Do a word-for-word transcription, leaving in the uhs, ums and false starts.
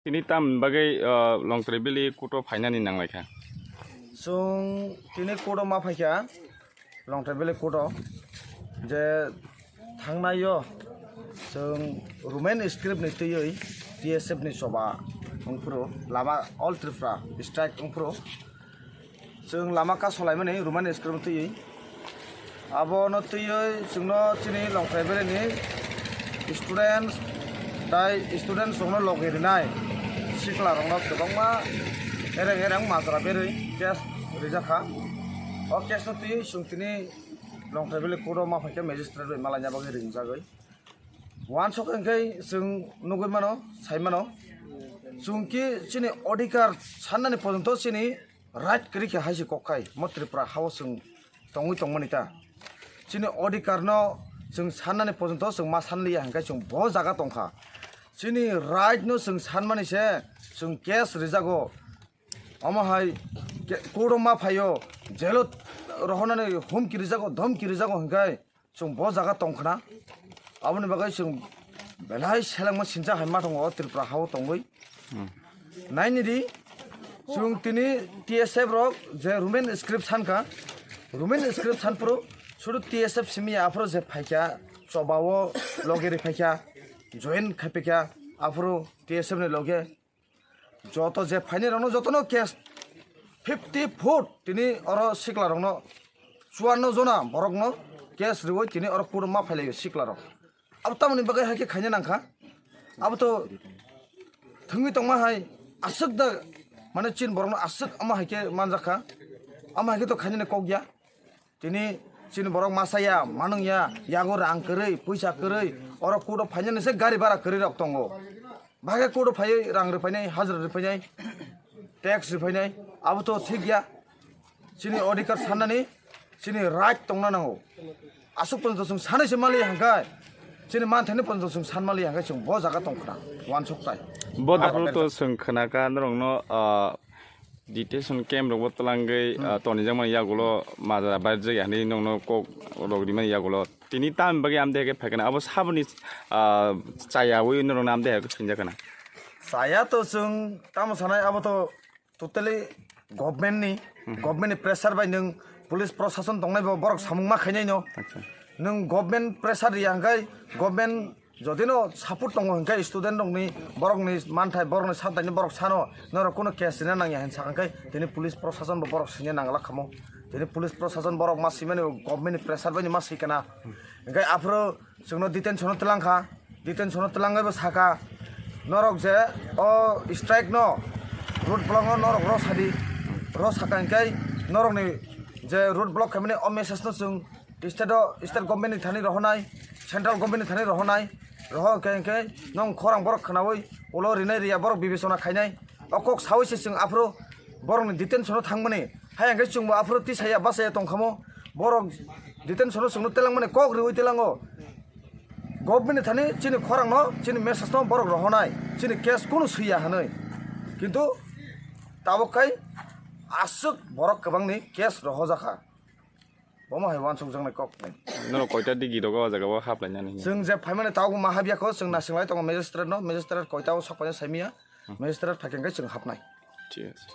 Tini tam bagwi, uh, Longtrai Valley court o phainani nanglaikha? Chwng tini court o ma phaikha, Longtrai Valley court o, je thangnaio chwng Roman script ni twiwi T S F ni choba wngphuru lama All Tripura strike wngphuru. Chwng lama kasolaimani Roman script twiwi. Abono twiwi chwngno chini Longtrai Valley ni students tai students rokno logi rinai sikla rokno kwbangma ereng ereng majra berwi case rijak kha. O case no twiwi chwng tini Longtrai Valley court o ma phaikha magistrate bai malaina bagwi ringjagwi. Wansok hwnkhe chwng nugwi mano, sai mano. Chwng ki chini odhikar sannani porjonto chini right kwrwi khe hai se kok khai mo Tripura hao chwng tongwi tongmani ta. Chini odhikar no chwng sannani porjonto chwng ma sanliya hwnkhe chwng bo jaga tongkha. Chini right no chwng sanmani se chwng case rijago. Omo hai ke-, court o ma phaio, jail o rohornani humki rijago, dhomki rijago hwnkhe chwng bo jaga tongkhna. Aboni bagwi chwng belai selengma sincha hai ma tongo o Tripura hao tongwi. Naini di, chwng tini T S F rok je Roman script sankha, Roman script sanphuru sudu T S F simi aphuru je phaikha, chobao loge ri phaikha, join khai phaikha, aphuru T S F ni loge joto je phainai rokno jotono case fifty foot tini oro sikla rokno chuanno jona borokno case riwi tini oro court o ma phailai sikla rok. Abo tamoni bagwi hai khe khaina nangkha. Abo to thwngwi tongma hai aswk da, mane chin borokno aswk ama hai khe manjakha. Ama hai khe to khainani kok ya. Tini chini borok masa ya, manung ya, yago rang kwrwi, puisa kwrwi, oro court o phainani se gari bhara kwrwi rok tongo. Bagwi court o phaiwi rang rwphainai, hajra rwphainai, tax rwphainai, abo to thik ya. Chini odhikar sannani, chini right tongna nango. Aswk porjonto chwng sanwi se mali hangkai, chini manthani porjonto chwng san mali hangkai chwng bo jaga tongkhna, wansuk tai. Bo dakhlo to chwng khnakha norokno, ah, detention camp rokbo twlangwi, ah, tonijakmani yagulo majra bairjak ya hinwi nokno kok rok rimani yagulo. Tini tamni bagwi amde hake phaikha na abo saboni, ah, chayawi norokno amde hake sinjakha na. Chaya to chwng tamo sanai abo to totally government ni, government ni pressure bai nwng police prosason tongnai bo borok samung ma khainai no. Acha. Nwng government pressure riya hwnkhe government jodi no support tongo hwnkhe student rokni borokni manthai borokni santaini borok sano norok kuno case rina nangya hinwi sakha hwnkhe tini police prosason bo borok swina nangla khamo. Tini police prosason borok ma swimani government ni pressure bai ni ma swikana. Hwnkhe aphuru chwngno detention o twlang kha, detention o twlangwi bo saka, norok je o strike no road block no norok ro sadi, ro saka hwnkhe norokni je road block khaimani o message no chwng state o, state government ni thani rohonai, central government ni thani rohonai, roho hwnkhe hwnkhe nong khorang borok khwnawi ulo rinai riya borok bibechona khainai, o kok sawi se chwng aphuru borokni detention o thangmani, hai hwnkhe chwngbo aphuru tisaya basaya tongkhamo, borok detention o chwngno telangmani kok riwi telango. Government ni thani chini khorang no, chini message no borok rohonai, chini case kunu swiya hinwi. Kintu tabuk kai aswk borok kwbangni case rohojakha. Bomo hai wansukjaknai kok nai. Norok koita digi rogo o jaga o haplainani? Chwng je phaimani tabuk ma habya kho, chwng nasinglai tongo magistrate no, magistrate koita o sokpaino saimiya, magistrate phaikhe hwnkhe chwng hapnai. Thik ase.